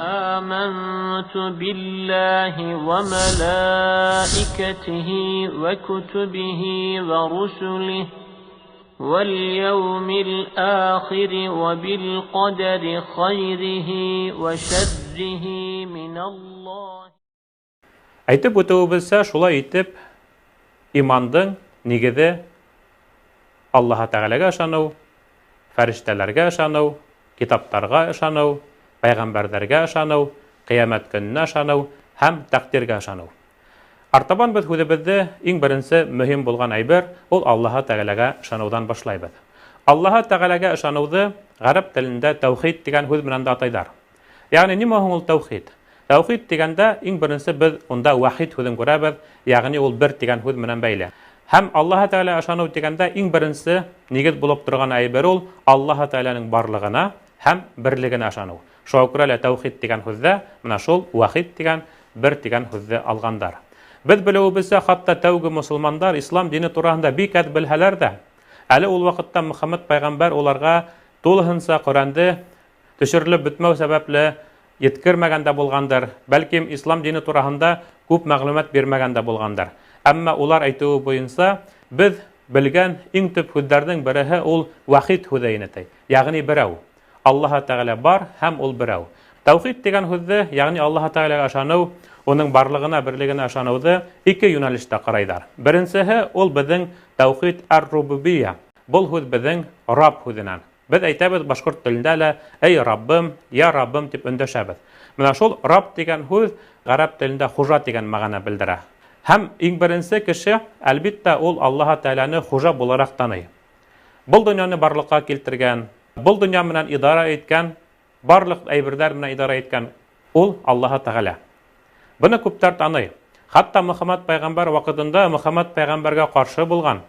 آمنت بالله وملائكته وكتبه ورسله واليوم الآخر وبالقدر خيره وشره من الله. Әйтеп үтеүебеҙсә, шулай итеп, имандың нигеҙе Аллаһ Тәғәләгә ышаныу, фәрештәләргә ышаныу, китаптарға ышаныу, пәйғәмбәрҙәргә ышаныу, ҡиәмәт көнөнә ышаныу һәм тәҡдиргә ышаныу. Артабан беҙ һүҙебеҙҙе иң беренсе мөһим булған әйбер ул Аллаһ Тәғәләгә ышаныуҙан башлайбыҙ. Аллаһ Тәғәләгә ышаныуҙы ғәрәп телендә тәүхид тигән һүҙ менән дә атайҙар. Ягъни нимә һуң ул тәүхид? Тәүхид тигәндә иң беренсе беҙ унда вахид һүҙен күрәбеҙ, ягъни ул бер тигән һүҙ менән бәйле. Һәм Аллаһ Тәғәлә ышаныу тигәндә иң беренсе нигеҙ булып торған әйбер ул Аллаһ Тәғәләнең барлығына һәм берлегенә ышаныу. Шуға күрә лә тәүхид тигән һүҙҙә менә шул вахид тигән, бер тигән һүҙҙе алғандар. Беҙ белеүебеҙсә, хатта тәүге мосолмандар ислам дине тураһында бик әҙ белһәләр ҙә, әле ул ваҡытта Мөхәммәд пәйғәмбәр уларға тулыһынса Ҡөрьәнде төшөрөлөп бөтмәү сәбәпле еткермәгән дә булғандыр, бәлкем ислам дине тураһында күп мәғлүмәт бирмәгән дә булғандыр. Әммә улар әйтеүе буйынса беҙ белгән иң төп һүҙҙәрҙең береһе ул вахид һүҙе инете, ягъни берәү. Аллаһ Тәғәлә бар һәм ул берәү. Тәүхид тигән һүҙҙе, ягъни Аллаһ Тәғәләгә ышаныу, уның барлығына, берлегенә ышаныуҙы ике йүнәлештә ҡарайҙар. Беренсеһе ул беҙҙең тәүхид ар-рубубия. Был һүҙ беҙҙең Раб һүҙенән. Беҙ әйтәбеҙ башҡорт телендә лә, эй Раббым, я Раббым тип өндәшәбеҙ. Менә шул Раб тигән һүҙ ғәрәп телендә хужа тигән мәғәнә белдерә. Һәм иң беренсе кеше, әлбиттә, ул Аллаһ Тәғәләне хужа булараҡ таный. Был донъяны барлыҡҡа килтергән, был донъя менән идара иткән, барлыҡ әйберҙәр менән идара иткән ул Аллаһ Тәғәлә. Быны күптәр таный. Хатта Мөхәммәд пәйғәмбәр ваҡытында Мөхәммәд пәйғәмбәргә ҡаршы булған,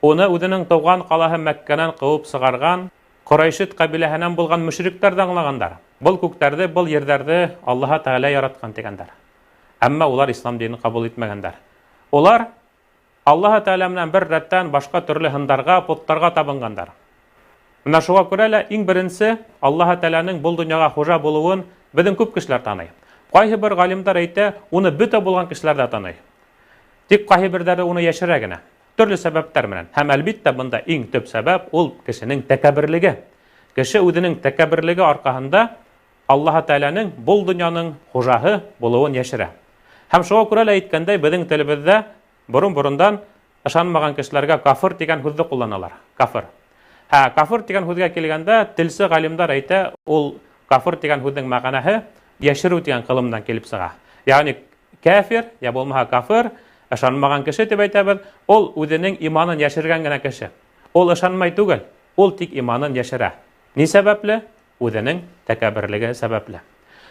уны үҙенең тыуған ҡалаһы Мәккәнән ҡыуып сығарған Ҡурайшит ҡәбиләһенән булған мөшриктәр ҙә аңлағандар. Был күктәрҙе, был ерҙәрҙе Аллаһ Тәғәлә яратҡан тигәндәр. Әммә улар ислам динен ҡабул итмәгәндәр. Улар Аллаһ Тәғәлә менән бер рәттән башҡа төрлө һындарға, поттарға табынғандар. Менә шуға күрә лә иң беренсе Аллаһ Тәғәләнең был донъяға хужа булыуын беҙҙең күп кешеләр таный. Ҡайһы бер ғалимдар әйтә, уны бөтә булған кешеләр ҙә таный. Тик ҡайһы берҙәре уны йәшерә генә, төрлө сәбәптәр менән. Һәм әлбиттә бында иң төп сәбәп ул кешенең тәкәбберлеге. Кеше үҙенең тәкәбберлеге арҡаһында Аллаһ Тәғәләнең был донъяның хужаһы булыуын йәшерә. Һәм шуға күрә лә әйткәндәй, беҙҙең телебеҙҙә борон-борондан ышанмаған кешеләргә кафыр тигән һүҙҙе ҡулланалар. Кафыр. Һә, кафыр тигән һүҙгә килгәндә, телсе ғалимдар әйтә, ул кафыр тигән һүҙҙең мәғәнәһе йәшереү тигән ҡылымдан килеп сыға. Ягъни кафир, я булмаһа кафыр, ышанмаған кеше тип әйтәбеҙ, ул үҙенең иманын йәшергән генә кеше. Ул ышанмай түгел, ул тик иманын йәшерә. Ни сәбәпле? Үҙенең тәкәбберлеге сәбәпле.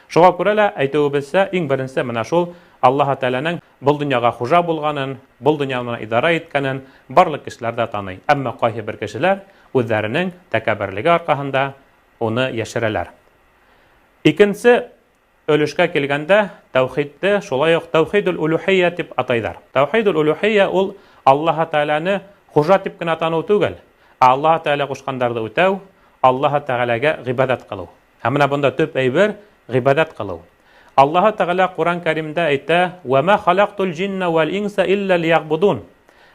Шуға күрә лә әйтеүебеҙсә, иң беренсе менә шул Аллаһ Тәғәләнең был донъяға хужа булғанын, был донъя менән идара иткәнен барлыҡ кешеләр ҙә таный. Әммә ҡайһы бер кешеләр үҙҙәренең тәкәбберлеге арҡаһында уны йәшерәләр. Икенсе өлөшкә килгәндә, тәүхидте шулай уҡ тәүхидул улюхия тип атайҙар. Тәүхидул улюхия ул Аллаһ Тәғәләне хужа тип кенә таныу түгел, ә Аллаһ Тәғәлә ҡушҡандарҙы үтәү, Аллаһ Тәғәләгә ғибәҙәт ҡылыу. Һәм менә бында төп әйбер ғибәҙәт ҡылыу. Аллаһ Тәғәлә Ҡуран Кәримдә әйтә: "Ва ма халаҡтул джинна вал инса илля лиягбудун".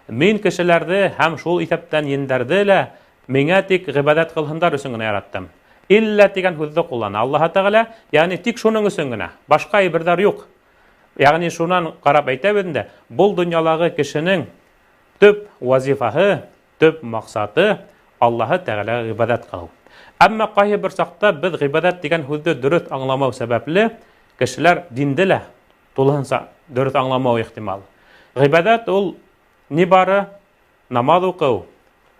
Мин кешеләрҙе һәм шул иҫәптән ендәрҙе лә миңә тик ғибәҙәт ҡылһындар өсөн генә яраттым. Илля тигән һүҙҙе ҡуллана Аллаһ Тәғәлә, ягъни тик шуның өсөн генә, башҡа әйберҙәр юҡ. Ягъни шунан ҡарап әйтәбеҙ инде, был донъялағы кешенең төп вазифаһы, төп маҡсаты Аллаһ Тәғәләгә ғибәҙәт ҡылыу. Әммә ҡайһы бер саҡта беҙ ғибәҙәт тигән һүҙҙе дөрөҫ аңламау сәбәпле кешеләр динде лә тулыһынса дөрөҫ аңламау ихтимал. Ғибәҙәт ул ни бары намаҙ уҡыу,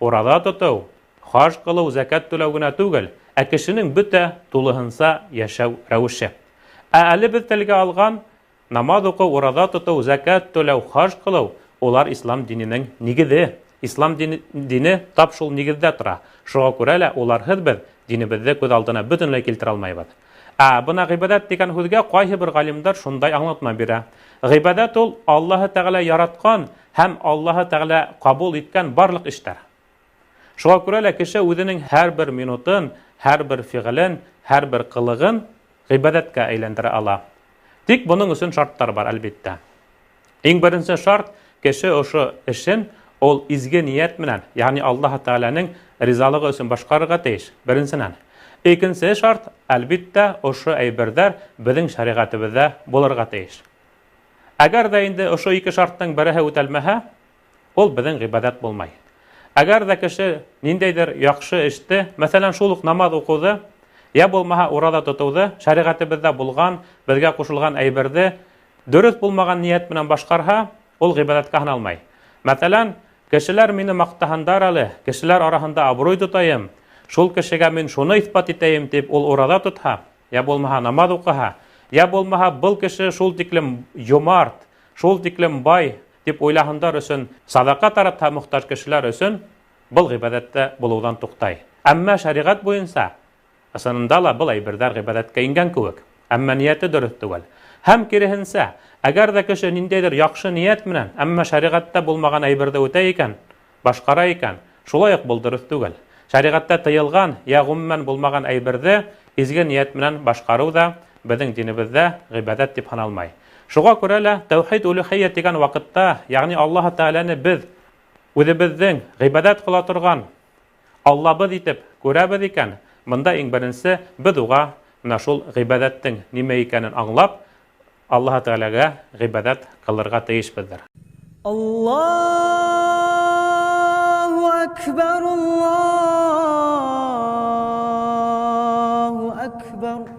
ураҙа тотоу, хаж ҡылыу, зәкәт түләү генә түгел, ә кешенең бөтә тулыһынса йәшәү рәүеше. Ә әле беҙ телгә алған намаҙ уҡыу, ураҙа тотоу, зәкәт түләү, хаж ҡылыу, улар ислам диненең нигеҙе. Ислам дине тап шул нигеҙҙә тора. Шуға күрә лә уларһыҙ беҙ динебеҙҙе күҙ алдына бөтөнләй килтерә алмайбыҙ. Ә бына ғибәҙәт тигән һүҙгә ҡайһы бер ғалимдар шундай аңлатма бирә. Ғибәҙәт ул Аллаһы Тәғәлә яратҡан һәм Аллаһы Тәғәлә ҡабул иткән барлыҡ эштәр. Шуға күрә лә кеше үҙенең һәр бер минутын, һәр бер фиғелен, һәр бер ҡылығын ғибәҙәткә әйләндерә ала. Тик бының өсөн шарттар бар, әлбиттә. Иң беренсе шарт, кеше ошо эшен ул изге ниәт менән, ягъни Аллаһ Тәгаләнең ризалыгы өсөн башҡарырға тейеш, беренсенән. Икенсе шарт, әлбиттә, ошо әйберҙәр беҙҙең шәриғәтебеҙҙә булырға тейеш. Әгәр ҙә инде ошо ике шарттың береһе үтәлмәһә, ул беҙҙең ғибәҙәт булмай. Әгәр ҙә кеше ниндәйҙер яҡшы эште, мәҫәлән, шул уҡ намаҙ уҡыуҙы, йә булмаһа ураҙа тотоуҙы, шәриғәтебеҙҙә булған, беҙгә ҡушылған әйберҙе дөрөҫ булмаған ниәт менән башҡарһа, ул ғибәҙәткә һаналмай. Мәҫәлән, кешеләр мине маҡтаһындар әле, кешеләр араһында абруй тотайым, шул кешегә мин шуны иҫбат итәйем тип ул ураҙа тотһа, йә булмаһа намаҙ уҡыһа, йә булмаһа был кеше шул тиклем йомарт, шул тиклем бай тип уйлаһындар өсөн саҙаҡа таратһа мохтаж кешеләр өсөн, был ғибәҙәттә булыуҙан туҡтай. Әммә шәриғәт буйынса ысынында ла был әйберҙәр ғибәҙәткә ингән кеүек, әммә ниәте дөрөҫ түгел. Һәм киреһенсә, әгәр ҙә кеше ниндәйҙер яҡшы ниәт менән, әммә шәриғәттә булмаған әйберҙе үтә икән, башҡара икән, шулай уҡ был дөрөҫ түгел. Шәриғәттә тыйылған йә ғөмүмән булмаған әйберҙе изге ниәт менән башҡарыу ҙа беҙҙең динебеҙҙә ғибәҙәт тип һаналмай. Шуға күрә лә тәүхид улүхиә тигән ваҡытта, ягъни Аллаһ Тәғәләне беҙ үҙебеҙҙең ғибәҙәт ҡыла торған Аллабыҙ итеп күрәбеҙ икән, бында иң беренсе беҙ уға менә шул ғибәҙәттең нимә икәнен аңлап, Аллаһ Тәғәләгә ғибәҙәт ҡылырға тейешбеҙҙер. Аллаһу акбар, Аллаһу акбар.